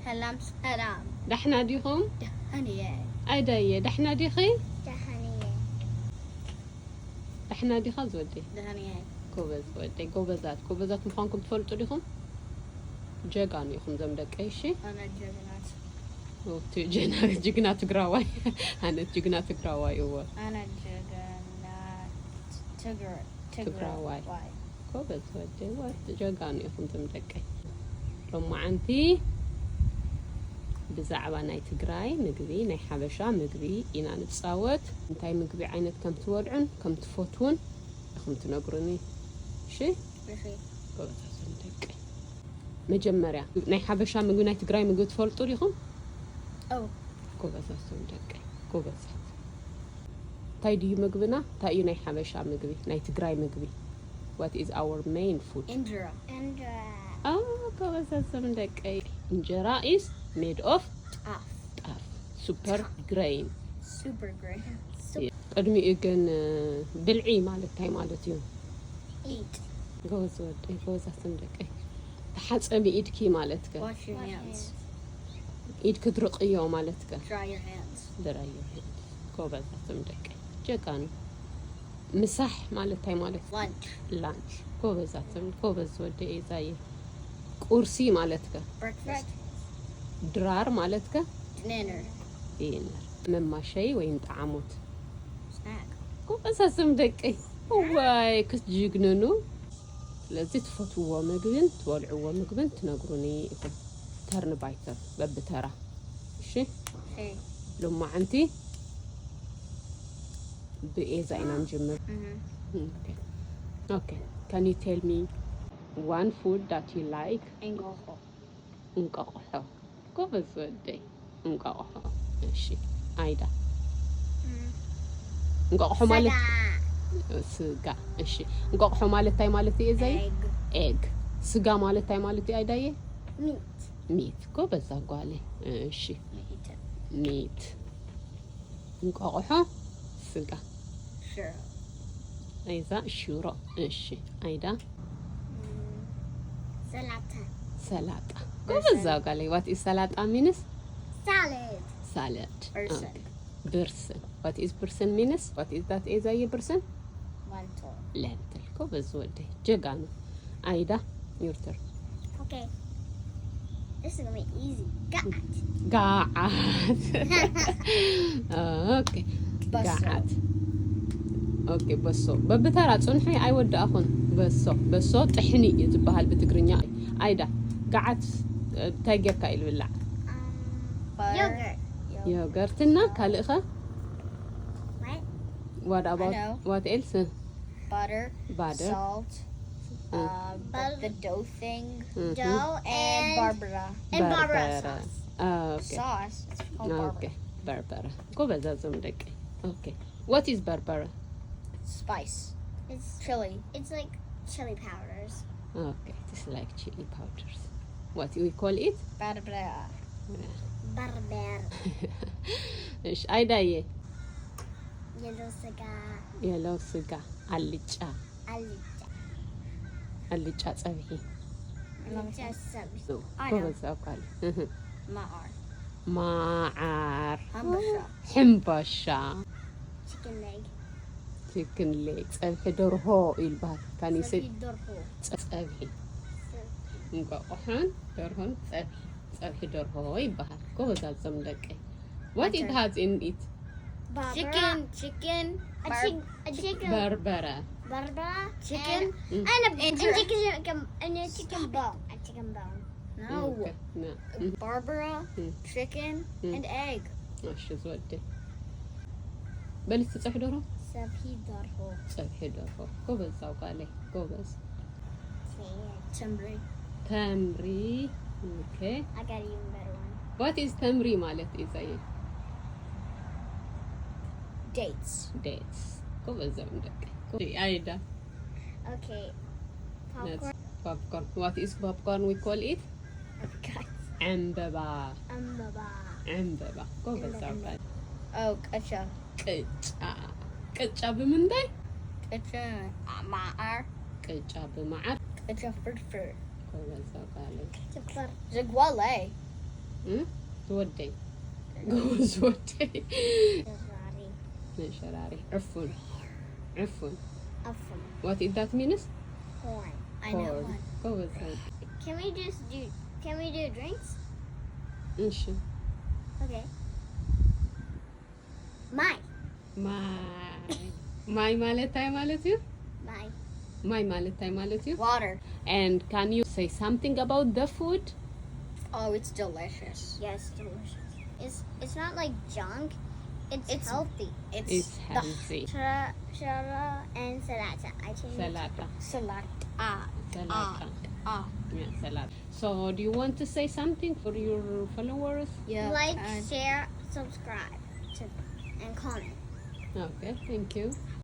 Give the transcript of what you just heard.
ሰላም ሰላም። ዳሕና ዲኹም? ደህንየ ኣይዳየ ዳሕና ዲኺ? ደህንየ ዳሕና ዲኻ ዝወደይ? ደህንየ። ጎበዝ ወደይ፣ ጎበዛት ጎበዛት ምዃንኩም ትፈልጡ ዲኹም? ጀጋኑ ኢኹም ዘም ደቀይ። እሺ ኣነ ጀግናት። ኦቲ ጀና ጅግና ትግራዋይ። ኣነት ጅግና ትግራዋይ እወ። ኣነ ጀግናት ትግር ትግራዋይ። ትግራዋይ። ጎበዝ ወደይ ወ ጀጋኑ ኢኹም ዘም ደቀይ። ሎማዓንቲ ብዛዕባ ናይ ትግራይ ምግቢ፣ ናይ ሓበሻ ምግቢ ኢና ንፃወት። እንታይ ምግቢ ዓይነት ከም ትበልዑን ከም ትፈትዉን ኢኹም ትነግሩኒ። እሺ እሺ። ጎበዛት ዘም ደቀይ። መጀመርያ ናይ ሓበሻ ምግቢ ናይ ትግራይ ምግቢ ትፈልጡ ዲኹም? ኦ ጎበዛት ዘም ደቀይ ጎበዛት። እንታይ ድዩ ምግብና? እንታይ እዩ ናይ ሓበሻ ምግቢ? ናይ ትግራይ ምግቢ? What is our main food? እንጀራ። እንጀራ። ኦ ጎበዛት ዘም ደቀይ። እንጀራ is made of ጣፍ። ጣፍ super grain። Super grain. ቅድሚኡ ግን ብልዒ ማለት እንታይ ማለት እዩ? ኢት። ጎበዝ ወደይ ጎበዛት ዘም ደቀይ። ተሓፀቢ ኢድኪ ማለት ከ? Wash your hands. ኢድ ክትርቅዮ ማለት ከ? Dry your hands. ድራዮ ጎበዛት ዘም ደቀይ። ጀጋኑ። ምሳሕ ማለት እንታይ ማለት? Lunch. ላንች። ጎበዛት ዘም ጎበዝ ወደይ እዛየ። ቁርሲ ማለት ከ? Breakfast. ድራር ማለት ከ? Dinner. ዲነር። መማሸይ ወይም ጣዓሞት። Snack. ጎበዛት ዘም ደቀይ። ዋይ ክትጅግንኑ። ስለዚ ትፈትውዎ ምግብን ትበልዕዎ ምግብን ትነግሩኒ ኢኹም። ተርን ባይ ተርን በብተራ። እሺ Hey. ሎማዓንቲ ብኤዛ ኢና ንጅምር። Mhm. Okay. Okay. Can you tell me one food that you like? እንቋቑሖ። እንቋቑሖ። ጎበዝ ወደይ። እንቋቑሖ። እሺ። ኣይዳ። እንቋቑሖ ማለት ስጋ። እሺ። እንቋቑሖ ማለት እንታይ ማለት እዩ እዛይ? Egg. ኤግ። ስጋ ማለት እንታይ ማለት እዩ ኣይዳየ? Meat. ሚት። ጎበዝ ጓለይ። እሺ። Meat. ሚት። እንቋቑሖ ስጋ። ሽሮ። ኣይዛ ሽሮ። እሺ። ኣይዳ ሰላጣ። ሰላጣ። ጎበዝ ጓለይ። What is ሰላጣ means? Salad. Salad. ብርስን። Okay. ብርስን። What is ብርስን means? What is that? እዛየ ብርስን? Lentil. Lentil. ጎበዝ ወደይ። ጀጋኑ። ኣይዳ your turn. Okay. This is gonna be easy. ጋዓት። ጋዓት። Okay. በሶ። ጋዓት። Okay. በሶ። በብተራ ጽንሑ ኣይወዳእኹን። በሶ። በሶ ጥሕኒ እዩ ዝበሃል ብትግርኛ። ኣይዳ። ጋዓት እንታይ ጌርካ እዩ ዝብላዕ? Yogurt. ዮገርትና ካልእኸ? What? What about I know. What else? Butter. Butter. Salt. Mm. Uh, the, the dough thing. Mhm. Dough and, Barbara. And Barbara sauce. Ah, okay. Sauce. It's called Okay. Barbara. በርበረ። ጎበዛት ዘም ደቀይ። Okay. What is በርበረ? Spice. It's chili. It's like chili powders. Okay. It's like chili powders. What we call it? Barbara. Yeah. Barbara. እሺ ኣይዳየ የሎ ስጋ። የለው ስጋ። ኣልጫ። ኣልጫ። ኣልጫ ጸብሒ። ኣልጫ ሰብ። ጎበዝ ኣኳል። ማዓር። ማዓር። ሓምባሻ። ሕምባሻ። Chicken leg. Chicken leg ጸብሒ ደርሆ ይልባል። ካኒሰ ሰብሒ ደርሆ። ጸብሒ እንቋቑሖን ደርሆን ጸብሒ ጸብሒ ደርሆ ይበሃል። ጎበዛት ዘም ደቀይ። What it has in it? Chicken, chicken, A, chick- a chicken. በርበረ። Barbara. Chicken? And, Mm. and, a, and, Ginger. chicken, and a chicken bone. A chicken bone. No. Okay, no. Mm. Barbara, Mm. chicken, Mm. and egg. እሺ ዝወደ በል እስቲ ጸብሒ ደርሆ። ሰብሒ ደርሆ። ጸብሒ ደርሆ። ጎበዝ ዛው ቃለይ። ጎበዝ። Tamari. ተምሪ። Okay. I got even better one. What is ተምሪ ማለት ኢዛየ? Dates. Dates. ጎበዝ ዘም ደቀ። ኣይዳ። Okay. That's Popcorn. Popcorn. What is popcorn? We call it Guys. ዕምበባ። Amaba. ዕምበባ። ጎበዝ ዛው ቃለይ። Oh, ቅጫ. ቅጫ። ቅጫ ብምንታይ? ቅጫ፣ መዓር። ቅጫ ብመዓር። ቅጫ ፍርፍር። ጎበዝ ዛው ቃለይ። Super. ዝጓለይ። እ? ትወደይ ጎበዝ ወደይ ሸራሪ ናይ ሸራሪ ዕፉን ዕፉን ኣፉን what it that means corn. I know corn one. ጎበዝ ወደይ Can we just do? Can we do drinks? እሺ Okay. ማይ ማይ ማይ ማለት እንታይ ማለት እዩ ማይ ማይ ማለት እንታይ ማለት እዩ Water. And can you say something about the food Oh, it's delicious. Yes, delicious. It's it's not like junk. It's, It's- healthy. It's, It's the healthy. Shara, shara and salata. I changed ሰላጣ Salata. ሰላጣ Ah. Yeah, ሰላጣ So do you want to say something for your followers? Yeah. Like, uh, share, subscribe, to, and comment. Okay, thank you.